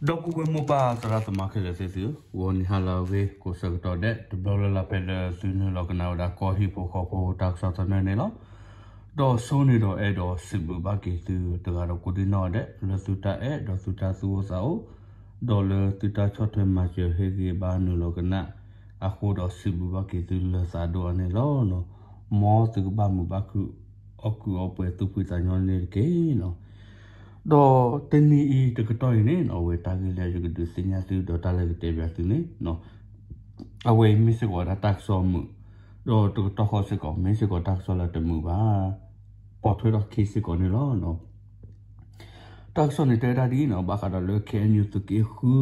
ဒီပုၢ်ဝဲၢ်မိၢ်ပၢ်သရၣ်သမါခဲလၢာ်သ့ၣ်သုဧၢ, ဂီၤနံၤဟါလၢအဂ့ၤ ကိးဆၢကတီၢ်ဒဲး တဘျီလၢ်လၢ်ဖဲလၢသုနုာ်လီၤကနၣ်ဝဲဒၣ်ကီၢ်ဟံၣ်ဖိဃီဖိတၢ်ကစီၣ်သနၢၣ်န့ၣ်လီၤ. ဒီးဆိန့ၣ်ဒီးအဲၣ်ဒိးစံးဘျုးဘၣ်က့ၤသုတဂၤဒီးကိးဒံနီၢ်ဒဲး လၢသုတၢ်အဲၣ်ဒီးသုတၢ်သူၣ်အိၣ်သးအိၣ် ဒီးလၢသုတၢ်ဆီၣ်ထွဲမၤစၢၤဟ့ၣ်ဂံၢ်ဘါနုာ်လီၤကနၣ်အဃိဒီးစံးဘျုးဘၣ်က့ၤသုလၢသးဒိၣ်အါန့ၣ်လီၤ. မ်သုကဘၣ်မုာ်ဘၣ်ခုၣ်အီၣ်ကုာ်အီပှဲၤသူၣ်ဖှံသးညီန့ၣ်တက့ၢ်လီၤ. ဒီးတနံၤအံၤတကတီၢ်အံၤန့ၣ် အဝဲတၢ်ဂ့ၢ်လၢယကဒုးသ့ၣ်ညါသုဒီးတၢ်လၢကတဲဘၣ်သုန့ၣ် အဝဲအံၤမ့ၢ်စ့ၢ်ကီးဝဲဒၣ်တၢ်ကစီၣ်မုာ်, ဒီးတကတီၢ်ဃီစ့ၢ်ကီး မ့ၢ်စ့ၢ်ကီးတၢ်ကစီၣ်လၢတမုာ်ဘၣ်, ပိာ်ထွဲထီၣ်ခံစ့ၢ်ကီးန့ၣ်လီၤ. တၢ်ကစီၣ်န့ၣ်တဲဝဲဒၣ်ဒ်အံၤနီၤ, ဘၣ်ဃးဒီးလၢ K N U သုးက့ဃု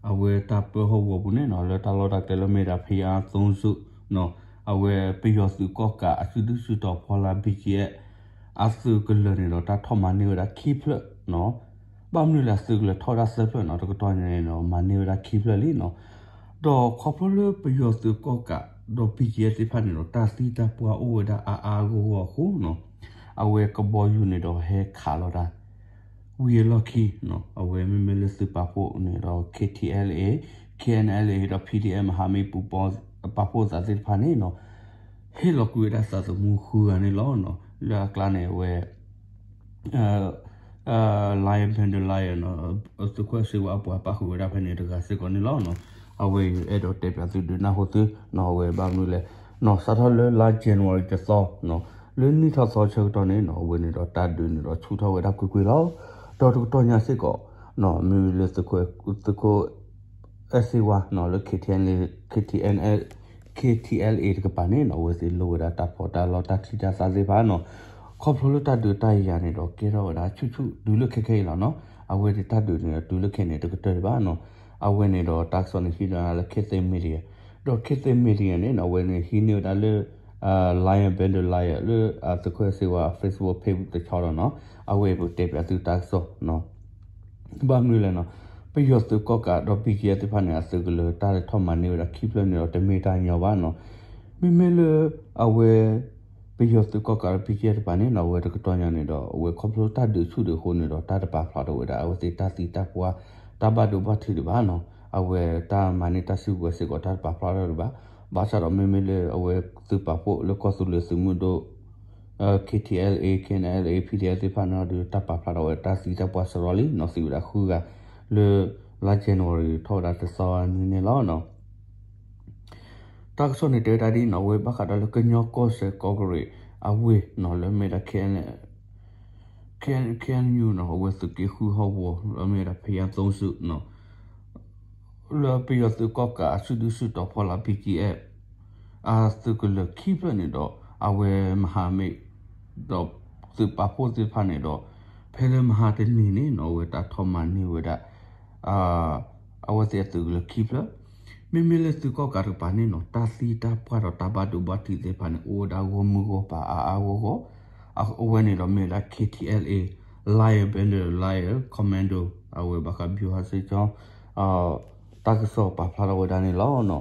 အဝဲတၢ်ပၢဟီၣ်ကဝီၤပူၤန့ၣ်နီၤ, လၢတၢ်လီၢ်တၢ်ကျဲလၢမ့ၢ်ဒၣ်ဖယါသိဆူၣ်နီၤ, အဝဲပယီၤသုးကီၣ်ကးအစုဒုၣ်စုတီၤဖီလာ် B G F အသုးကလၢၤန့ၣ်ဒီး တၢ်ထီၣ်မၤန့ၢ်ဝဲဒၣ်ခံဖျၢၣ်နီၤ. ဘၣ်မနုၤလဲၣ်သုးကလၢၤထီၣ်ဝဲဒၣ်သၢဖျၢၣ်နီၤ, တကတီၢ်ညါန့ၣ်ဒီး မၤန့ၢ်ဝဲဒၣ်ခံဖျၢၣ်လံနီၤ. ဒီးခီဖျိလၢပယီၤသုးကီၣ်ကး ဒီး B G F သ့ၣ်တဖၣ်န့ၣ်ဒီး တၢ်သံတၢ်ပှၢ်အိၣ်ဝဲဒၣ်အါအါဂီၢ်ဂီၢ်အဃိနီၤ, အဝဲကဘီယူၤန့ၣ်ဒီးဟဲခးလီၤတၢ် ဝံၤအလီၢ်ခံနီၤ, အဝဲမ့မ့ၢ်လၢသုးပာ်ဖှိၣ်န့ၣ်ဒီး K T L A, K N L A ဒီး P D F မဟာမိတ်ပူၤ ပာ်ဖှိၣ်သးသ့ၣ်တဖၣ်န့ၣ်နီၤ, ဟ့ၣ်လီၤကွံာ်ဝဲဒၣ်သးသမူဃုဂၤန့ၣ်လီၤနီၤ. လၢအကျါန့ၣ်အဝဲ Lion Battalion Lion နီၤ, သုးခိၣ်စ့ဝါအပှၤပၣ်ဃုာ်ဝဲဒၣ်ဖဲန့ၣ်တဂၤစ့ၢ်ကီးန့ၣ်လီၤနီၤ. အဝဲအဲၣ်ဒိးတဲပၠးသုဒုးနၢ်ဟူသုနီၤ, အဝဲဘၣ်မနုၤလဲၣ်နီၤ, စးထီၣ်လၢလါ January တသီနီၤ, လၢနံၣ်ထီၣ်သီဆၢကတီၢ်န့ၣ်နီၤ, အဝဲန့ၣ်ဒီးတၢ်ဒုးန့ၣ်ဒီးဆူၣ်ထီၣ်ဝဲဒၣ်ကွ့ၢ်ကွ့ၢ်လီၤ. ဒီးတကတီၢ်ညါစ့ၢ်ကီးနီၤ, မ့မ့ၢ်လၢသုးခိၣ် သုးခိၣ်အဲၣ်စ့ဝါနီၤ, လၢ K T N, K T N, K T L A တကပၤန့ၣ်နီၤ, အဝဲသ့ၣ်လိၣ်ဝဲဒၣ်တၢ်ဖီၣ်တၢ်လီတၢ်ချံတၢ်သၣ်သ့ၣ်တဖၣ်နီၤ, ခီဖျိလၢတၢ်ဒုးတၢ်ယၤန့ၣ်ဒီး ကဲထီၣ်ဝဲဒၣ်ဆူၣ်ဆူၣ်တုၤလၢခဲခဲအံၤလီၤနီၤ. အဝဲသ့ၣ်တၢ်ဒုးန့ၣ်ဒီးတုၤလၢခဲန့ၣ်တကတၢၢ်ဒံးဘၣ်နီၤ. အဝဲန့ၣ်ဒီးတၢ်ကစီၣ်န့ၣ်ဟံးန့ၢ်ဝဲဒၣ်လၢ Khit Thit Media, ဒီး Khit Thit Media န့ၣ်နီၤ, အဝဲန့ၣ်ဟံးန့ၢ်ဝဲဒၣ်လၢ Lion Battalion Lion လၢသုးခိၣ်အဲၣ်စ့ဝါ Facebook page တဆီဒီးနီၤ, အဝဲပတဲပၠးသုတၢ်ကစီၣ်နီၤ. ဘၣ်မနုၤလဲၣ်နီၤ, ပယီၤသုးကီၣ်ကးဒီး B G F သ့ၣ်တဖၣ်န့ၣ် အသုးကလၢၤတၢ်လဲၤထီၣ်မၤန့ၢ်ဝဲဒၣ်ခံဖျၢၣ်န့ၣ်ဒီး တမ့ၢ်တၢ်ညီဘၣ်နီၤ. မ့မ့ၢ်လၢအဝဲ ပယီၤသုးကီၣ်ကးဒီး B G F တကပၤန့ၣ်နီၤ, အဝဲတကတီၢ်ညါန့ၣ်ဒီး အဝဲခီဖျိတၢ်ဒုးဆူၣ်ဒုးအဃိန့ၣ်ဒီး တၢ်တပာ်ဖျါထီၣ်ဝဲဒၣ် အဝဲသ့ၣ်တၢ်သံတၢ်ပှၢ် တၢ်ဘၣ်ဒိဘၣ်ထံးဒံးဘၣ်နီၤ. အဝဲတၢ်မၤန့ၢ်တၢ်စုကဝဲၤစ့ၢ်ကီး တၢ်တပာ်ဖျါထီၣ်ဒံးဘၣ်. ဘၣ်ဆၣ်ဒီးမ့မ့ၢ်လၢအဝဲသုးပာ်ဖှိၣ်လၢကီၢ်သူလ့ၤသုးမုၢ်ဒိၣ် K T L A, K N L A, P D F သ့ၣ်တဖၣ်န့ၣ်ဒီး တၢ်ပာ်ဖျါထီၣ်ဝဲတၢ်သံတၢ်ပှၢ်စရီလံနီၤ, သံဝဲဒၣ်ဃုဂၤ လၢလါ January ထီၣ်ဝဲဒၣ်တသီအနံၤန့ၣ်လီၤ. တၢ်ကစီၣ်န့ၣ်တဲဝဲဒၣ်ဒ်နီၤ, အဝဲဘၣ်ဃးဒီးလၢကညီကီၢ်စဲၣ်ကီၢ်ကရ့ၣ်အဝ့ၢ်နီၤ, လၢမ့ၢ်ဒၣ် K N, K N, K N U နီၤ, အဝဲသုးက့ဃုဟီၣ်ကဝီၤ လၢမ့ၢ်ဒၣ်ဖယါသိဆူၣ်နီၤ, လၢပယီၤသုးကီၣ်ကးအစုဒုၣ်စုတီၤဖီလာ် B G F အသုးကလၢၤခံဖျၢၣ်န့ၣ်ဒီး အဝဲမဟာမိတ် ဒီးသုးပာ်ဖှိၣ်သ့ၣ်တဖၣ်န့ၣ်ဒီး ဖဲလၢမဟါတနံၤန့ၣ်နီၤ, အဝဲတၢ်ထီၣ်မၤန့ၢ်ဝဲဒၣ် အဝဲသ့ၣ်အသုးကလၢၤခံဖျၢၣ်. မ့မ့ၢ်လၢသုးကီၣ်ကးတကပၤန့ၣ်နီၤ, တၢ်သံတၢ်ပှၢ်ဒီးတၢ်ဘၣ်ဒိဘၣ်ထံးသ့ၣ်တဖၣ်န့ၣ် အိၣ်ဝဲဒၣ်ဂီၢ်မုၢ်ဂီၢ်ပၤအါအါဂီၢ်ဂီၢ်. အဝဲန့ၣ်ဒီးမ့ၢ်ဝဲဒၣ် K T L A, Lion Battalion Lion Commando အဝဲဘၣ်ဃး ဗျူဟာစစ်ကြောင်း တၢ်ကစီၣ်ပာ်ဖျါထီၣ်ဝဲဒၣ်န့ၣ်လီၤ.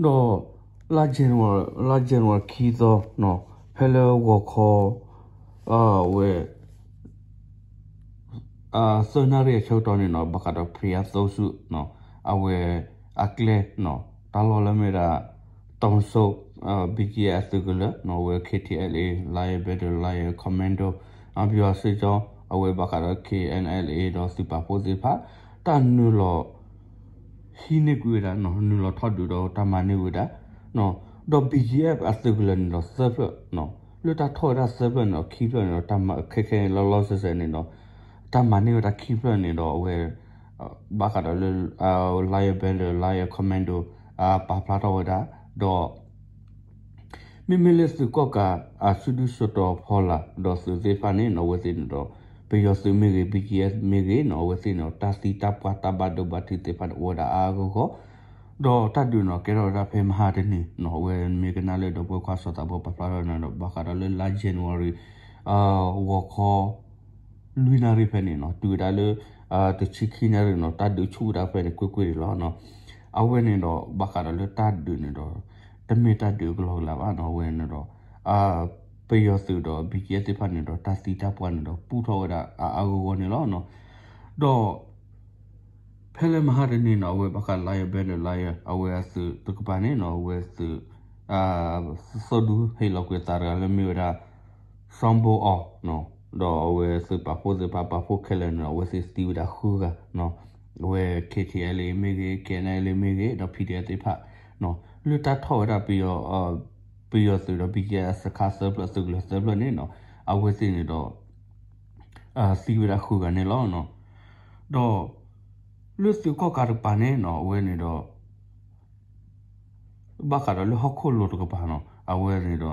ဒီးလါ January, လါ January ခံသီနီၤ, ဖဲလၢဂီၤခီ အဝဲ သၢနၣ်ရံၣ်အဆၢကတီၢ်န့ၣ်နီၤ, ဘၣ်ဃးဒီးဖယါသိဆူၣ်နီၤ, အဝဲအကျဲနီၤ, တၢ်လီၢ်လၢမ့ၢ်ဒၣ် တီၤစိ B G F အသုးကလၢၤနီၤ, အဝဲ K T L A, Lion Battalion Lion Commando ဗျူဟာစစ်ကြောင်း အဝဲဘၣ်ဃးဒီး K N L A ဒီးသုးပာ်ဖှိၣ်သ့ၣ်တဖၣ် တၢ်နုာ်လီၤ ဟံးန့ၢ်ကွံာ်ဝဲဒၣ်နီၤ, နုာ်လီၤထီၣ်ဒုးဒီးတၢ်မၤန့ၢ်ဝဲဒၣ်နီၤ, ဒီး B G F အသုးကလၢၤန့ၣ်ဒီးသၢဖျၢၣ်နီၤ, လၢတၢ်ထီၣ်ဝဲဒၣ်သၢဖျၢၣ်န့ၣ်ဒီး ခံဖျၢၣ်န့ၣ်ဒီး တၢ်မၤခဲခဲလီၤလီၤဆဲးဆဲးန့ၣ်ဒီး တၢ်မၤန့ၢ်ဝဲဒၣ်ခံဖျၢၣ်န့ၣ်ဒီး အဝဲ ဘၣ်ဃးဒီးလၢ Lion Battalion Lion Commando ပာ်ဖျါထီၣ်ဝဲဒၣ်, ဒီး မ့မ့ၢ်လၢသုးကီၣ်ကးအစုဒုၣ်စုတီၤဖီလာ် ဒီးသုးသ့ၣ်တဖၣ်န့ၣ်နီၤ, အဝဲသ့ၣ်န့ၣ်ဒီး ပယီၤသုးမ့ၢ်ဂ့ၤ B G F မ့ၢ်ဂ့ၤနီၤ, အဝဲသ့ၣ်န့ၣ်ဒီး တၢ်သံတၢ်ပှၢ်တၢ်ဘၣ်ဒိဘၣ်ထံးသ့ၣ်တဖၣ်န့ၣ် အိၣ်ဝဲဒၣ်အါအါဂီၢ်ဂီၢ်, ဒီးတၢ်ဒုးနီၤ ကဲထီၣ်ဝဲဒၣ်ဖဲမဟါတနံၤနီၤ, အဝဲမ့ၢ်ကနၣ်လၢဒီပုၢ်ဝဲၢ်ခွါစီၤသးဘိပာ်ဖျါထီၣ်န့ၣ်ဒီး ဘၣ်ဃးဒီးလၢလါ January ဂီၤခီ လွံၢ်နၣ်ရံၣ်ဖဲန့ၣ်နီၤ, တုၤဝဲဒၣ်လၢ တဆံခံနၣ်ရံၣ်နီၤ, တၢ်ဒုးဆူၣ်ဝဲဒၣ်ဖဲန့ၣ်ကွ့ၢ်ကွ့ၢ်န့ၣ်လီၤ. အဝဲန့ၣ်ဒီး ဘၣ်ဃးဒီးလၢတၢ်ဒုးန့ၣ်ဒီး တမ့ၢ်တၢ်ဒုးအကလီကလီဘၣ်နီၤ, အဝဲန့ၣ်ဒီး ပယီၤသုးဒီး B G F သ့ၣ်တဖၣ်န့ၣ်ဒီး တၢ်သံတၢ်ပှၢ်န့ၣ်ဒီး ပူၣ်ထီၣ်ဝဲဒၣ်အါအါဂီၢ်ဂီၢ်န့ၣ်လီၤ. ဒီး ဖဲလၢမဟါတနံၤနီၤ အဝဲဘၣ်ဃး Lion Battalion အဝဲအသုးတကပၤန့ၣ်နီၤ အဝဲသုး စီၣ်ဒူဟ့ၣ်လီၤကွံာ်သးတဂၤလၢမ့ၢ်ဝဲဒၣ် စီဘိအီၤ ဒီးအဝဲသုးပာ်ဖှိၣ်သ့ၣ်တဖၣ် ပာ်ဖှိၣ်ခဲလၢာ်န့ၣ် အဝဲသ့ၣ်သံဝဲဒၣ်ဃုဂၤနီၤ, အဝဲ K T L A မ့ၢ်ဂ့ၤ K N L A မ့ၢ်ဂ့ၤ ဒီး P D F သ့ၣ်တဖၣ်နီၤ လၢတၢ်ထီၣ်ဝဲဒၣ် ပယီၤသုးဒီး B G F စခါသၢဖျၢၣ် သုးကလၢၤသၢဖျၢၣ်န့ၣ်နီၤ အဝဲသ့ၣ်န့ၣ်ဒီး သံဝဲဒၣ်ဃုဂၤန့ၣ်လီၤ. ဒီး လၢသုးကီၣ်ကးတကပၤန့ၣ်နီၤ အဝဲန့ၣ်ဒီး ဘၣ်ဃးဒီးလၢဟီၣ်ခိၣ်လိၤတကပၤနီၤ အဝဲန့ၣ်ဒီး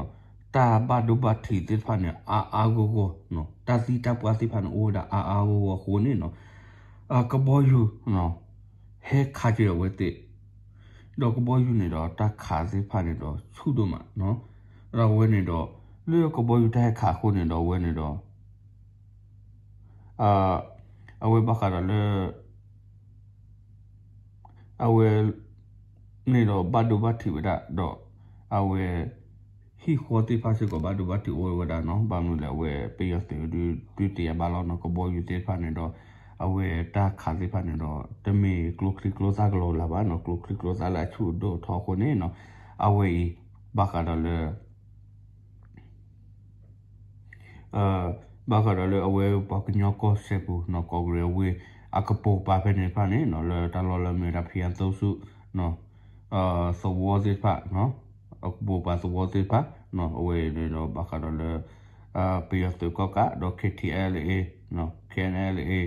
တၢ်ဘၣ်ဒိဘၣ်ထံးသ့ၣ်တဖၣ်န့ၣ် အါအါဂီၢ်ဂီၢ်နီၤ တၢ်သံတၢ်ပှၢ်သ့ၣ်တဖၣ်န့ၣ် အိၣ်ဝဲဒၣ်အါအါဂီၢ်ဂီၢ်အဃိန့ၣ်နီၤ ကဘီယူၤနီၤ ဟဲခးက့ၤအဝဲသ့ၣ် ဒီးကဘီယူၤန့ၣ်ဒီး တၢ်ခးသ့ၣ်တဖၣ်န့ၣ်ဒီး ဆူၣ်ဒိၣ်မးနီၤ ဒီးအဝဲန့ၣ်ဒီး လၢကဘီယူၤတၢ်ဟဲခးအဃိန့ၣ်ဒီး အဝဲန့ၣ်ဒီး အဝဲဘၣ်ဃးဒီးလၢ အဝဲ န့ၣ်ဒီးဘၣ်ဒိဘၣ်ထံးဝဲဒၣ်ဒီး အဝဲ ဟံၣ်ဃီသ့ၣ်တဖၣ်စ့ၢ်ကီး ဘၣ်ဒိဘၣ်ထံးအိၣ်ဝဲဒၣ်နီၤ ဘၣ်မနုၤလဲၣ် အဝဲပယီၤသုးဒုး ဒုးတ့ၢ်အဘၣ်လီၤနီၤ ကဘီယူၤသ့ၣ်တဖၣ်န့ၣ်ဒီး အဝဲတၢ်ခးသ့ၣ်တဖၣ်န့ၣ်ဒီး တမ့ၢ်ကျိချံကျိသၣ်ကလီၤလၢ်ဘၣ်နီၤ ကျိချံကျိသၣ်လၢအဆူၣ်ဒိၣ်ထီၣ်အဃိန့ၣ်နီၤ အဝဲအံၤ ဘၣ်ဃးဒီးလၢ ဘၣ်ဃးဒီးလၢအဝဲပှၤကညီကီၢ်စဲၣ်ပူၤနီၤ ကီၢ်ကရ့ၣ်ဝ့ၢ် အကပိာ်ကပၤဖဲန့ၣ်တဖၣ်န့ၣ်နီၤ လၢတၢ်လီၢ်လၢမ့ၢ်ဝဲဒၣ် ဖံအသိစူၣ် သဝီသ့ၣ်တဖၣ် အကပိာ်ကပၤသဝီသ့ၣ်တဖၣ် အဝဲန့ၣ်ဒီးဘၣ်ဃးဒီးလၢ ပယီၤသုးကီၣ်ကးဒီး K T L A K N L A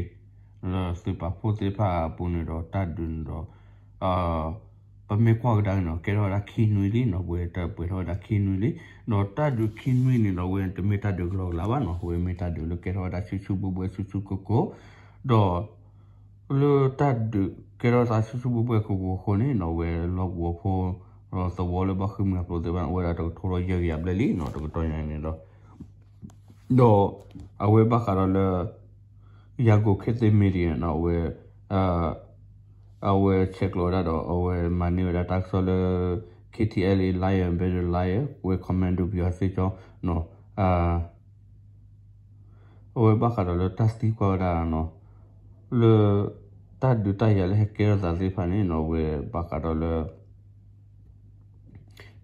လၢသုးပာ်ဖှိၣ်သ့ၣ်တဖၣ်အပူၤန့ၣ်ဒီး တၢ်ဒုးန့ၣ်ဒီး ပမ့ၢ်ကွၢ်ကဒါက့ၤနီၤ ကဲထီၣ်ဝဲဒၣ်ခံနွံလံနီၤ ပှဲၤထီၣ်ဝဲဒၣ်ခံနွံလံ ဒီးတၢ်ဒုးခံနွံန့ၣ်ဒီး အဝဲတမ့ၢ်တၢ်ဒုးကလီကလီဘၣ်နီၤ အဝဲမ့ၢ်တၢ်ဒုးလၢကဲထီၣ်ဝဲဒၣ်ဆူၣ်ဆူၣ်ဘှဲဘှဲဆူၣ်ဆူၣ်ကိၢ်ကိၢ် ဒီး လၢတၢ်ဒုးကဲထီၣ်သးဆူၣ်ဆူၣ်ဘှဲဘှဲကိၢ်ကိၢ်အဃိန့ၣ်နီၤ အဝဲလီၢ်ကဝီၤဖိ သဝီလၢဘၣ်ဃ့ၢ်မှံဟးဖျိးသ့ၣ်တဖၣ်န့ၣ် အိၣ်ဝဲဒၣ်တကထိဒီးယဲၢ်ကယၤဘျဲၣ်လံနီၤ တကတီၢ်ညါန့ၣ်ဒီး ဒီးအဝဲဘၣ်ဃးဒီးလၢ ယၤကိာ်ခ့သ့ၣ် media နီၤ အဝဲ အဝဲဆဲးကျိးဝဲဒၣ်ဒီး အဝဲမၤန့ၢ်ဝဲဒၣ်တၢ်ကစီၣ်လၢ K T L A Lion Battalion ဝဲ commando ပယီၤစ့ၢ်ကီးနီၤ အဝဲဘၣ်ဃးဒီးလၢတၢ်သံကွၢ်ဝဲဒၣ်နီၤ လၢ တၢ်ဒုးတၢ်ယၤလၢဟဲကဲထီၣ်သးသ့ၣ်တဖၣ်န့ၣ်နီၤ အဝဲဘၣ်ဃးဒီးလၢ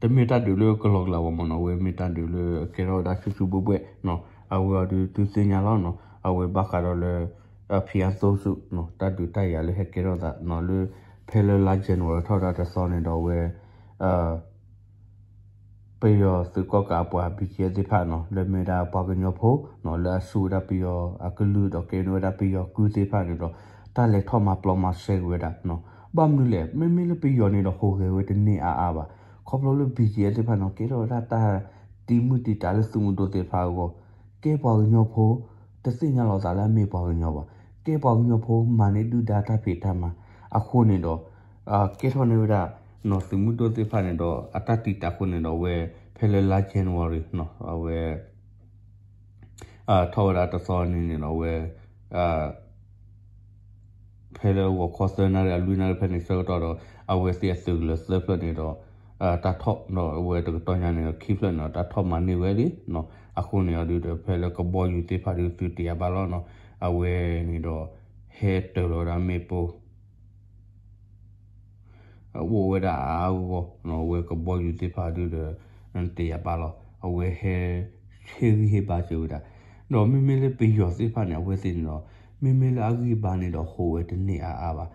တမ့ၢ်တၢ်ဒုးလၢကလီကလီဘၣ်မ့ၢ်နီၤ အဝဲမ့ၢ်တၢ်ဒုးလၢကဲထီၣ်ဝဲဒၣ်ဆူၣ်ဆူၣ်ဘှဲဘှဲနီၤ အဝဲအီၤဒုးသုသ့ၣ်ညါလီၤနီၤ အဝဲဘၣ်ဃးဒီးလၢ ဖံအသိစူၣ်နီၤ တၢ်ဒုးတၢ်ယၤလၢဟဲကဲထီၣ်သးနီၤ လၢ ဖဲလၢလါ January ထီၣ်ဝဲဒၣ်တသီန့ၣ်ဒီးအဝဲ ပယီၤသုးကီၣ်ကးအပှၤ B G F သ့ၣ်တဖၣ်နီၤ လၢမ့ၢ်ဝဲဒၣ်ပှၤကညီဖိနီၤ လၢအဆူၣ်ဝဲဒၣ်ပယီၤအကလုၢ် ဒီးကဲန့ၢ်ဝဲဒၣ်ပယီၤကုၢ်သ့ၣ်တဖၣ်န့ၣ်ဒီး တၢ်လဲၤထီၣ်မၤပျီမၤစဲက့ၤဝဲဒၣ်နီၤ ဘၣ်မနုၤလဲၣ် မ့မ့ၢ်လၢပယီၤန့ၣ်ဒီး ဟူးဂဲၤဝဲတန့ၢ်အါအါဘၣ် ခီဖျိလၢ B G F သ့ၣ်တဖၣ်န့ၣ် ကဲထီၣ်ဝဲဒၣ်တၢ်တံာ်မုၢ်တံာ်တာ်လၢသုးမုၢ်ဒိၣ်သ့ၣ်တဖၣ်အဂီၢ် ကဲပှၤကညီဖိ တသ့ၣ်ညါလီၤသးလၢအမ့ၢ်ပှၤကညီဘၣ် ကဲပှၤကညီဖိမၤန့ၢ်ဒုၣ်ဒါတၢ်ဖံးတၢ်မၤ အဃိန့ၣ်ဒီး ကဲထီၣ်န့ၢ်ဝဲဒၣ် သုးမုၢ်ဒိၣ်သ့ၣ်တဖၣ်န့ၣ်ဒီး အတၢ်တံာ်တာ်အဃိန့ၣ်ဒီး အဝဲ ဖဲလၢလါ January နီၤ အဝဲ ထီၣ်ဝဲဒၣ်တသီန့ၣ်န့ၣ်ဒီး အဝဲ ဖဲလၢဂီၤခီသၢနၣ်ရံၣ် အလွံၢ်နၣ်ရံၣ်ဖဲန့ၣ်ဆၢကတီၢ်ဒီး အဝဲသ့ၣ်အသုးကလၢၤသၢဖျၢၣ်န့ၣ်ဒီး တၢ်ထီၣ်ဒီးအဝဲတကတီၢ်ညါန့ၣ်ဒီး ခံဖျၢၣ်န့ၣ်ဒီး တၢ်ထီၣ်မၤန့ၢ်ဝဲလံနီၤ အဃိန့ၣ်အီၤဒုးဒီး ဖဲလၢကဘီယူၤသ့ၣ်တဖၣ်ဒုးသုတ့ၢ်အါဘၣ်လီၤနီၤ အဝဲန့ၣ်ဒီး ဟဲတၢၤလီၤဝဲဒၣ်မ့ၣ်ပိၢ် အိၣ်ဝဲဒၣ်အါအါဂီၢ်ဂီၢ်နီၤ အဝဲကဘီယူၤသ့ၣ်တဖၣ်ဒုးဒီး တ့ၢ်အါဘၣ်လီၤ အဝဲဟဲ ဟ့ၣ်ဂံၢ်ဟ့ၣ်ဘါစၢၤဝဲဒၣ် ဒီးမ့မ့ၢ်လၢပယီၤသ့ၣ်တဖၣ်န့ၣ် အဝဲသ့ၣ်န့ၣ်ဒီး မ့မ့ၢ်လၢအဂံၢ်ဘါန့ၣ်ဒီး ဟူးဝဲတန့ၢ်အါအါဘၣ်နီၤ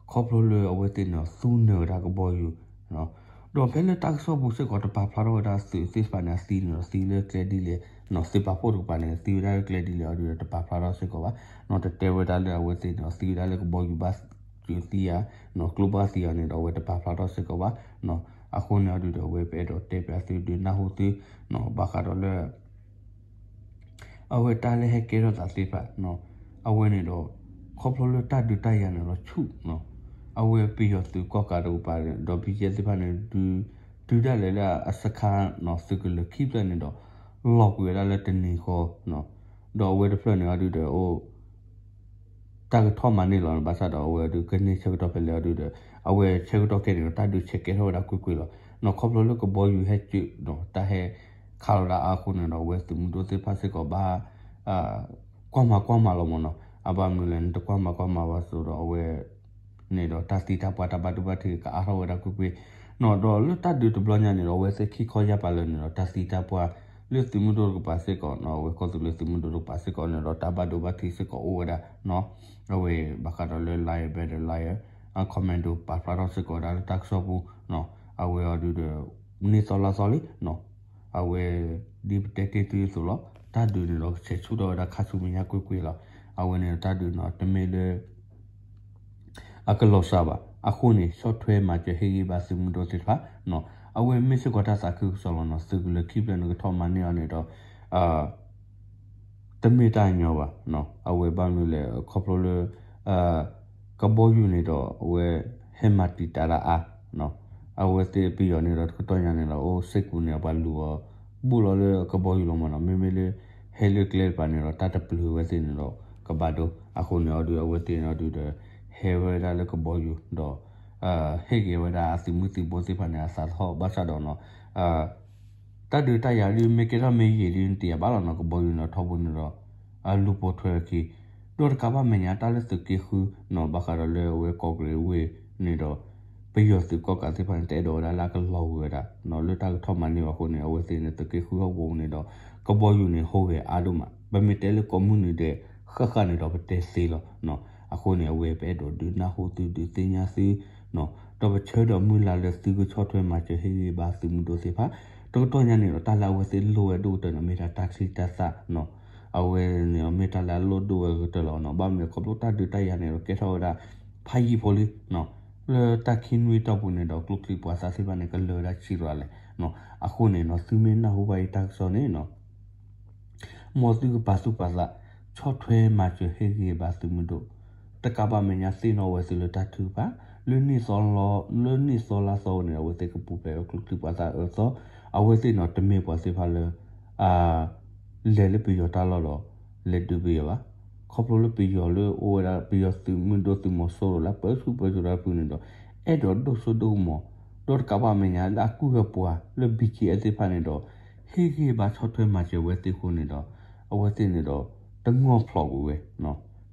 ခီဖျိလၢအဝဲသ့ၣ်န့ၣ်ဒီး သူနၢၤဝဲဒၣ်ကဘီယူၤ ဒီးဖဲလၢတၢ်ကစီၣ်ပူၤစ့ၢ်ကီး တပာ်ဖျါထီၣ်ဝဲဒၣ်သုးသ့ၣ်တဖၣ်န့ၣ် အသံန့ၣ်ဒီး သံလၢကျဲဒ်လဲၣ်နီၤ သုးပာ်ဖှိၣ်တကပၤန့ၣ် သံဝဲဒၣ်လၢကျဲဒ်လဲၣ်အီၤဒုးဒီး တပာ်ဖျါထီၣ်စ့ၢ်ကီးဘၣ်နီၤ တတဲဝဲဒၣ်လၢအဝဲသ့ၣ်န့ၣ်ဒီး သံဝဲဒၣ်လၢကဘီယူၤဘၣ်စၢၤသံဧါနီၤ ကျိဘၣ်သံအီၤန့ၣ်ဒီး အဝဲတပာ်ဖျါထီၣ်စ့ၢ်ကီးဘၣ်နီၤ အဃိန့ၣ်အီၤဒုးဒီး အဝဲပအဲၣ်ဒိးတဲပျးသုဒုးနၢ်ဟူသုနီၤ ဘၣ်ဃးဒီးလၢ အဝဲတၢ်လၢဟဲကဲထီၣ်သးသ့ၣ်တဖၣ်နီၤ အဝဲန့ၣ်ဒီး ခီဖျိလၢတၢ်ဒုးတၢ်ယၤန့ၣ်ဒီးဆူၣ်နီၤ အဝဲပယီၤသုးကီၣ်ကးတကပၤဒီး ဘံယဲၢ်သ့ၣ်တဖၣ်န့ၣ် ဒုး တုၤဒၣ်လဲာ်လၢအစခါနီၤ သုးကလၢၤခံဖျၢၣ်န့ၣ်ဒီး လီၤကွံာ်ဝဲဒၣ်လၢတနံၤဃီနီၤ ဒီးအဝဲတဖျၢၣ်န့ၣ်အီၤဒုးဒီး အိၣ် တၢ်ကထီၣ်မၤန့ၢ်လီၤ ဘၣ်ဆၣ်ဒီးအဝဲဒုးကန့ၢ်ဆၢကတီၢ်ဖဲလဲၣ်အီၤဒုးဒီး အဝဲဆၢကတီၢ်ခဲအံၤန့ၣ်ဒီး တၢ်ဒုးဆဲးကဲထီၣ်ဝဲဒၣ်ကွ့ၢ်ကွ့ၢ်လီၤနီၤ ခီဖျိလၢကဘီယူၤဟဲစၢၤနီၤ တၢ်ဟဲခးလီၤဒၣ်အါအဃိန့ၣ်ဒီး အဝဲသုးမုၢ်ဒိၣ်သ့ၣ်တဖၣ်စ့ၢ်ကီးဘၣ် ကွၢ်မၤကွၢ်မၤလီၤမ့ၢ်နီၤ အဘၣ်မနုၤလဲၣ် နတကွၢ်မၤကွၢ်မၤဝဲစိဒီး အဝဲ န့ၣ်ဒီးတၢ်သံတၢ်ပှၢ်တၢ်ဘၣ်ဒိဘၣ်ထံးကအါထီၣ်ဝဲဒၣ်ကွ့ၢ်ကွ့ၢ်နီၤ. ဒီးလၢတၢ်ဒုးတဘျီညါန့ၣ်ဒီး အဝဲသ့ၣ်ခံခီယာ်ပာ်လၢာ်န့ၣ်ဒီး တၢ်သံတၢ်ပှၢ်လၢသုးမုၢ်ဒိၣ်တကပၤစ့ၢ်ကီးနီၤ, အဝဲကီၢ်သူလ့ၤသုးမုၢ်ဒိၣ်တကပၤစ့ၢ်ကီးန့ၣ်ဒီး တၢ်ဘၣ်ဒိဘၣ်ထံးစ့ၢ်ကီးအိၣ်ဝဲဒၣ်နီၤ. အဝဲဘၣ်ဃးဒီးလၢ Lion Battalion Lion Commando ပာ်ဖျါထီၣ်စ့ၢ်ကီးဝဲဒၣ်လၢတၢ်ကစီၣ်ပူၤနီၤ. အဝဲအီၤဒုးဒီး န့ၢ်သီလါသီလံနီၤ. အဝဲ ဒ်ပတဲတ့ၢ်သုအသိးလီၤ, တၢ်ဒုးန့ၣ်ဒီးကဆဲးဆူၣ်ထီၣ်ဝဲဒၣ်ခါဆူမဲာ်ညါကွ့ၢ်ကွ့ၢ်လီၤ. အဝဲန့ၣ်တၢ်ဒုးနီၤ တမ့ၢ်လၢ အကလီၤစှၤဘၣ်. အဃိန့ၣ် ဆီၣ်ထွဲမၤစၢၤဟ့ၣ်ဂံၢ်ဘါသုးမုၢ်ဒိၣ်သ့ၣ်တဖၣ်နီၤ. အဝဲမ့ၢ်စ့ၢ်ကီးတၢ်သးခုကစီၣ်လီၤနီၤ. သုးကလၢၤခံဖျၢၣ်န့ၣ်ကထီၣ်မၤန့ၢ်အီၤန့ၣ်ဒီး တမ့ၢ်တၢ်ညီဘၣ်နီၤ. အဝဲဘၣ်မနုၤလဲၣ် ခီဖျိလၢ ကဘီယူၤန့ၣ်ဒီး အဝဲဟဲမၤတံာ်တာ်ဒၣ်အါနီၤ. အဝဲသ့ၣ်ပယီၤန့ၣ်ဒီး တကတီၢ်ညါန့ၣ်ဒီး အိၣ်စ့ၢ်ကီးန့ၣ် ပှၤလူၤအီၤ ဘူးလီၤလၢကဘီယူၤလီၤမးနီၤ. မ့မ့ၢ်လၢ ဟဲလၢကျဲတပၤန့ၣ်ဒီး တၢ်တပျုၤဝဲသ့ၣ်န့ၣ်ဒီး ကဘၣ်ဒိ. အဃိန့ၣ်အီၤဒုး အဝဲသ့ၣ်န့ၣ်အီၤဒုးဒီး ဟဲဝဲဒၣ်လၢကဘီယူၤဒီး ဟ့ၣ်က့ၤဝဲဒၣ်အသုးမုၢ်သံၣ်ဘိသ့ၣ်တဖၣ်န့ၣ် အသးသဟီၣ်ဘၣ်ဆၣ်ဒီးနီၤ တၢ်ဒုးတၢ်ယၤဒုး မ့ၢ်ကဲထီၣ်မ့ၢ်ယံာ်ဒုး နတယာ်ဘၣ်လီၤနီၤ. ကဘီယူၤန့ၣ်ထီဘိန့ၣ်ဒီး အလူၤပိာ်ထွဲအခံ ဒီးတကးဘၣ်မဲာ်ညါတၢ်လၢသုးက့ဃုနီၤ ဘၣ်ဃးဒီးလၢအဝဲကီၢ်ကရ့ၣ်ဝ့ၢ်န့ၣ်ဒီး ပယီၤသုးကီၣ်ကးသ့ၣ်တဖၣ်န့ၣ် တအဲၣ်ဒိးဝဲဒၣ်လၢအကလီၤဝံၤဝဲဒၣ်နီၤ လၢတၢ်ကထီၣ်မၤန့ၢ်ဘၣ်အဃိန့ၣ် အဝဲသ့ၣ်န့ၣ် သုးက့ဃုဟီၣ်ကဝီၤပူၤန့ၣ်ဒီး ကဘီယူၤန့ၣ် ဟူးဂဲၤအါဒိၣ်မး ပမ့ၢ်တဲလၢကိးမုၢ်နံၤဒဲး ဃၣ်ဃၣ်န့ၣ်ဒီး ပတဲသ့လီၤနီၤ. အဃိန့ၣ် အဝဲပအဲၣ်ဒိးဒုးနၢ်ဟူသုဒုးသ့ၣ်ညါသုနီၤ ဒီးပဆၢဒီးမုၢ်လၢ်လၢသုကဆီၣ်ထွဲမၤစၢၤဟ့ၣ်ဂံၢ်ဘါသုးမုၢ်ဒိၣ်သ့ၣ်တဖၣ် တကတီၢ်ညါန့ၣ်ဒီး တၢ်လၢအဝဲသ့ၣ်လိၣ်ဝဲဒိၣ်ကတၢၢ်န့ၣ် မ့ၢ်ဒၣ်တၢ်ချံတၢ်သၣ်နီၤ. အဝဲန့ၣ်မ့ၢ်တၢ်လၢအလိၣ်ဒိၣ်ဝဲကတၢၢ်လီၤနီၤ. ဘၣ်မနုၤလဲၣ် ခီဖျိတၢ်ဒုးတၢ်ယၤန့ၣ်ဒီး ကဲထီၣ်ဝဲဒၣ် ဖးယံာ်ဖိလံနီၤ လၢတၢ်ခံနွံအတီၢ်ပူၤန့ၣ်ဒီး ကျိချံပှၤသၣ်သ့ၣ်တဖၣ်န့ၣ် ကလၢာ်ဝဲဒၣ်ဆံးရၤလဲၣ်နီၤ. အဃိန့ၣ်နီၤ သုမ့ၢ်နၢ်ဟူဘၣ်အံၤတၢ်ကစီၣ်န့ၣ်နီၤ မ်သုကပာ်သူၣ်ပာ်သး ဆီၣ်ထွဲမၤစၢၤဟ့ၣ်ဂံၢ်ဘါသုးမုၢ်ဒိၣ်, တကးဘၣ်မဲာ်ညါသ့ၣ်နီၣ်ဝဲသုလၢတၢ်ထုကဖၣ်, လၢနံၣ်သီလါသီ, လၢနံၣ်သီလါသီန့ၣ် အဝဲသ့ၣ်ကပူၤဖျဲးဝဲကျိချံပှၤသၣ်အၢသီ, အဝဲသ့ၣ်နီၣ်တမ့ၢ်ပှၤသ့ၣ်တဖၣ်လၢ လဲၤလၢပယီၤတၢ်လီၢ်ဒီး လဲၤဒုးပယီၤဘၣ်. ခီဖျိလၢပယီၤလၢအိၣ်ဝဲဒၣ် ပယီၤသုးမုၢ်ဒိၣ်သုးမီၤစိရိၤလၢပၢဆူၣ်ပၢစိးတၢ်ဖုန့ၣ်ဒီး အဲၣ်ဒိးဒိၣ်စိဒိၣ်ကမီၤ, ဒီးတကးဘၣ်မဲာ်ညါလၢအကုၢ်အပှၤလၢ ဘံၣ်ကၠံၣ်အဲၣ်သ့ၣ်တဖၣ်န့ၣ်ဒီး ဟ့ၣ်ဂံၢ်ဘါဆီၣ်ထွဲမၤစၢၤဝဲသ့ၣ်အဃိန့ၣ်ဒီး အဝဲသ့ၣ်န့ၣ်ဒီး တငီၢ်ဖျိးကွံာ်ဝဲ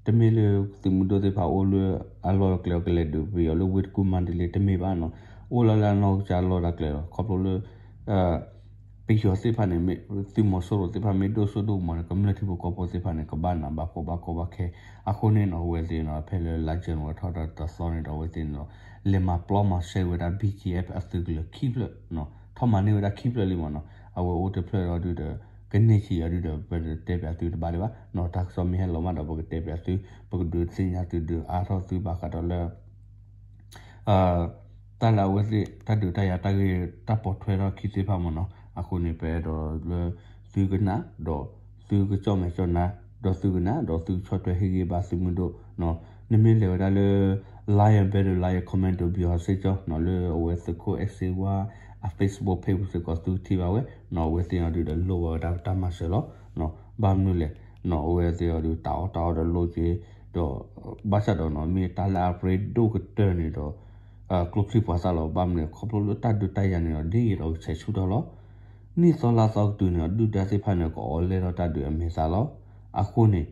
တမ့ၢ်လၢသုးမုၢ်ဒိၣ်သ့ၣ်တဖၣ်အိၣ်လၢအလီၢ်အကျဲကလဲၤဒုးပယီၤလၢဝ့ၢ်တကူၣ်မါဒလ့တမ့ၢ်ဘၣ်နီၤ, အိၣ်လၢလၢအနီၢ်ကစၢ်လီၢ်တၢ်ကျဲလီၤ. ခီဖျိလၢ ပယီၤသ့ၣ်တဖၣ်န့ၣ် သုးမီၤစိရိၤသ့ၣ်တဖၣ်မ့ၢ်ဒိၣ်စိဒိၣ်ကမီၤန့ၣ် ကမျၢၢ်ထံဖိကီၢ်ဖိသ့ၣ်တဖၣ်န့ၣ် ကဘၣ်နးဘၣ်ဖှီၣ်ဘၣ်ကီဘၣ်ခဲ. အဃိန့ၣ်နီၤ အဝဲသ့ၣ်နီၤ ဖဲလၢလါယနူၤအါထီၣ်တသီန့ၣ်ဒီး အဝဲသ့ၣ်န့ၣ်ဒီး လဲၤမၤပျီမၤရှဲက့ၤဝဲဒၣ် ဘံၣ်ကၠံၣ်အဲၣ် အသုးကလၢၤခံဖျၢၣ်, ထီၣ်မၤန့ၢ်ဝဲဒၣ်ခံဖျၢၣ်လံမးနီၤ. အဝဲအိၣ်တဖျၢၣ်ဒီးဒုးဒီး ကန့ၢ်ဆံးအီၤဒုးဒီး ပတဲပၠးသုတဘၣ်လၢၤဘၣ်နီၤ. တၢ်ကစီၣ်မ့ၢ်ဟဲလီၤမးဒီး ပကတဲပၠးသု, ပကဒုးသ့ၣ်ညါသုဒုးအါထီၣ်သုဘၣ်ဃးဒီးလၢ တၢ်လၢအဝဲသ့ၣ် တၢ်ဒုးတၢ်ယၤတၢ်ဂ့ၢ်တၢ်ပိာ်ထွဲထီၣ်ခံသ့ၣ်တဖၣ်မးနီၤ. အဃိန့ၣ် ပအဲၣ်ဒိးလၢသုကနၣ် ဒီးသုကကၠီၣ်မဲာ်ကၠီၣ်နါ ဒီးသုကနၣ် ဒီးသုကဆီၣ်ထွဲဟ့ၣ်ဂံၢ်ဘါသုးမုၢ်ဒိၣ်နီၤ. နမ့ၢ်လဲၤဝဲဒၣ်လၢ Lion Battalion Lion Commando ပယီၤစ့ၢ်ကီးနီၤ လၢအဝဲသုးခိၣ်အဲၣ်စ့ဝါ အ Facebook page ပူၤစ့ၢ်ကီးသုထံၣ်ဘၣ်ဝဲနီၤ. အဝဲသ့ၣ်အီၤဒုးဒီးလိၣ်ဝဲဒၣ်ပတၢ်မၤစၢၤလီၤ. ဘၣ်မနုၤလဲၣ်နီၤ အဝဲသ့ၣ်အီၤဒုး တၢ်အီၣ်တၢ်အီဒီးလိၣ်က့ၤ ဒီး ဘၣ်ဆၣ်ဒီးနီၤ မ့ၢ်တၢ်လၢအရ့ဒိၣ်ကတၢၢ်န့ၣ်ဒီး ကျိချံပှၤသၣ်လီၤ. ဘၣ်မနုၤလဲၣ် ခီဖျိလၢတၢ်ဒုးတၢ်ယၤန့ၣ်ဒီး ဒ်အံၤဒီးကဆဲးဆူၣ်ထီၣ်လီၤ. နံၣ်သီလါသီကတုၤန့ၣ်ဒီး ဒုၣ်ဒါသ့ၣ်တဖၣ်န့ၣ် ကအိးလဲထီၣ်တၢ်ဒုးအမဲာ်သၣ်လီၤ. အဃိန့ၣ်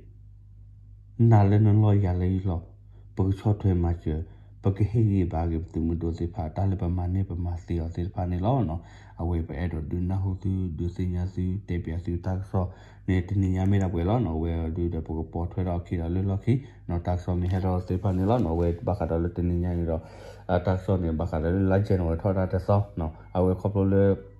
နၤလၢနလီၢ်ယၤလၢယလီၢ် ပကဆီၣ်ထွဲမၤစၢၤ ပကဟ့ၣ်ဂံၢ်ဘါက့ၤပသုးမုၢ်ဒိၣ်သ့ၣ်တဖၣ် တၢ်လၢပမၤန့ၢ်ပမၤသ့အီၤသ့ၣ်တဖၣ်န့ၣ်လီၤ. အဝဲပအဲၣ်ဒိးဒုးနၢ်ဟူသု ဒုးသ့ၣ်ညါသု တဲပၠးသုတၢ်ကစီၣ်န့ၣ် တနံၤညါမ့ၢ်ဒၣ်ပှဲၤလီၤနီၤ. အဝဲအီၤဒုးဒီး ပကပိာ်ထွဲထီၣ်အခံဒီးလၢလီၢ်ခံနီၤ တၢ်ကစီၣ်မ့ၢ်ဟဲထီၣ်သ့ၣ်တဖၣ်န့ၣ်လီၤနီၤ. အဝဲဘၣ်ဃးဒီးလၢတနံၤညါန့ၣ်ဒီး တၢ်ကစီၣ်န့ၣ် ဘၣ်ဃးဒီးလၢလါယနူၤအါထီၣ်တၢ်တသီနီၤ အဝဲခီဖျိလၢ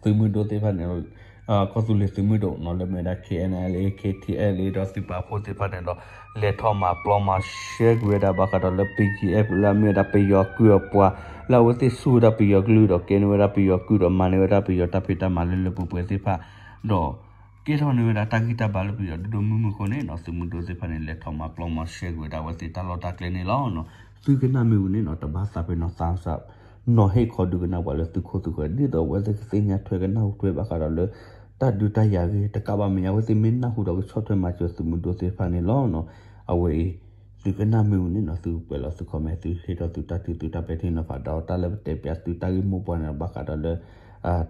သုးမုၢ်ဒိၣ်သ့ၣ်တဖၣ်န့ၣ် ကီၢ်သူလ့ၤသုးမုၢ်ဒိၣ်နီၤ လၢမ့ၢ်ဝဲဒၣ် K N L A K T L A ဒီးသုးပာ်ဖှိၣ်သ့ၣ်တဖၣ်န့ၣ်ဒီး လဲၤထီၣ်မၤပျီမၤရှဲကွံာ်ဝဲဒၣ် ဘၣ်ဃးဒီးလၢ B G F လၢအမ့ၢ်ဝဲဒၣ်ပယီၤကုၢ်အပှၤ လၢအဝဲသ့ၣ်ဆူၣ်ဝဲဒၣ်ပယီၤကလုၢ်ဒီး ကဲန့ၢ်ဝဲဒၣ်ပယီၤကုၢ်ဒီး မၤန့ၢ်ဝဲဒၣ်ပယီၤတၢ်ဖံးတၢ်မၤလၢလၢပှဲၤပှဲၤသ့ၣ်တဖၣ် ဒီး ကဲထီၣ်န့ၢ်ဝဲဒၣ်တၢ်ဂံၢ်တၢ်ဘါလၢပယီၤဒိၣ်ဒိၣ်မုၢ်မုၢ်အဃိန့ၣ်နီၤ သုးမုၢ်ဒိၣ်သ့ၣ်တဖၣ်န့ၣ် လဲၤထီၣ်မၤပျီမၤရှဲကွံာ်ဝဲဒၣ်အဝဲသ့ၣ်တၢ်လီၢ်တၢ်ကျဲန့ၣ်လီၤ. သုကနၣ်မ့ၢ်ဝံၤန့ၣ်နီၤ တဘၣ်သးပ့ၤနီၣ်သးစၢ် နီၤဟ့ၣ်ခီဒုးကနၣ်ပှၤလၢသုခိၣ်သုဃၢၤ ဒ်သိးအဝဲသ့ၣ်ကသ့ၣ်ညါထွဲကနၢ်ဟူထွဲဘၣ်ဃးဒီးလၢ တၢ်ဒုးတၢ်ယၤဂ့ၢ် တကးဘၣ်မဲာ်ညါ အဝဲသ့ၣ်မ့ၢ်နၢ်ဟူဒီးကဆီၣ်ထွဲမၤစၢၤသုးမုၢ်ဒိၣ်သ့ၣ်တဖၣ်န့ၣ်လီၤ. အဝဲအံၤ သုကနၣ်မ့ၢ်ဝံၤန့ၣ်နီၤ သုကကွဲးလီၤသု comment သုဟ့ၣ်ထီၣ်သုတၢ်ထံၣ်သုတၢ်ပဲာ်ထံနီၤဖး ဒီးတၢ်လၢပတဲပၠးသုတၢ်ဂ့ၢ်မိၢ်ပှၢ်န့ၣ် ဘၣ်ဃးဒီးလၢ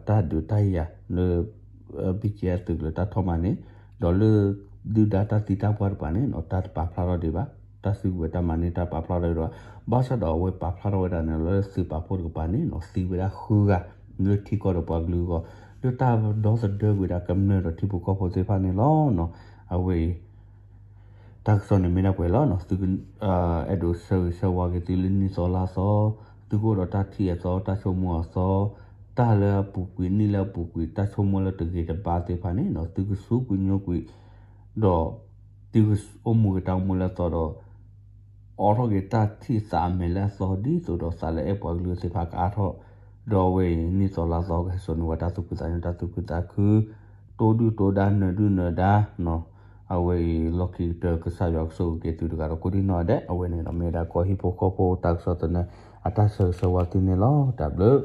တၢ်ဒုးတၢ်ယၤလၢ BGF သုးကလၢၤတၢ်ထီၣ်မၤန့ၣ် ဒီးလၢ ဒုၣ်ဒါတၢ်သံတၢ်ပှၢ်တကပၤန့ၣ်နီၤ တၢ်တပာ်ဖျါထီၣ်ဒံးဘၣ်, တၢ်စုကဝဲၤတၢ်မၤန့ၢ်တၢ်ပာ်ဖျါထီၣ်ဒံးဘၣ်, ဘၣ်ဆၣ်ဒီးအဝဲပာ်ဖျါထီၣ်ဝဲဒၣ်န့ၣ် လၢသုးပာ်ဖှိၣ်တကပၤန့ၣ်နီၤ သံဝဲဒၣ်ဃုဂၤ လၢထံကီၢ်ဒီးပှၤကလုာ်အဂီၢ်, လၢတၢ်ဒီသဒၢကွံာ်ဒၣ်ကမျၢၢ်ဒီးထံဖိကီၢ်ဖိသ့ၣ်တဖၣ်န့ၣ်လီၤ. အဝဲအံၤ တၢ်ကစီၣ်န့ၣ်မ့ၢ်ဒၣ်ပှဲၤလီၤနီၤ, သု အဲၣ်ဒိးဆၢဂ့ၤဆၢဝါက့ၤသုလၢနံၣ်သီလါသီ, သုကအိၣ်ဒီးတၢ်ထံၣ်အသီ တၢ်ဆိကမိၣ်အသီ, တၢ်လၢအပူၤကွံာ် နံၣ်လၢအပူၤကွံာ် တၢ်ဆိကမိၣ်လၢတဂ့ၤတဘၣ်သ့ၣ်တဖၣ်န့ၣ်နီၤ သုကစူးကွံာ်ညိကွံာ် ဒီး သုကအိၣ်မူက့ၤတၢ်အိၣ်မူလၢအသီဒီး အိးထီၣ်က့ၤတၢ်ထံၣ်သးအမဲာ်လၢအသီ ဒ်သိးဒီးသးလၢအဲၣ်ပှၤကလုာ်သ့ၣ်တဖၣ်ကအါထီၣ်, ဒီးအဝဲအံၤနံၣ်သီလါသီကဟဲစိာ်န့ၢ်ဝဲတၢ်သူၣ်ဖှံသးညီ တၢ်သူၣ်ခုသးခု, တိၢ်ဒုၣ်တိၢ်ဒါ နၢၤဒုၣ်နၢၤဒါ အဝဲအံၤလီၢ်ခံကတၢၢ် ကစၢ်ယွၤကဆိၣ်ဂ့ၤက့ၤသုတဂၤဒီးကိးဒံၣ်နီၣ်ဒဲး, အဝဲန့ၣ်ဒီးမ့ၢ်ဝဲဒၣ်ကီၢ်ဟံၣ်ဖိဃီဖိတၢ်ကစီၣ်သနၢၣ် အတၢ်ဆၢဂ့ၤဆၢဝါသုန့ၣ်လီၤ. တၢ်ဘျုး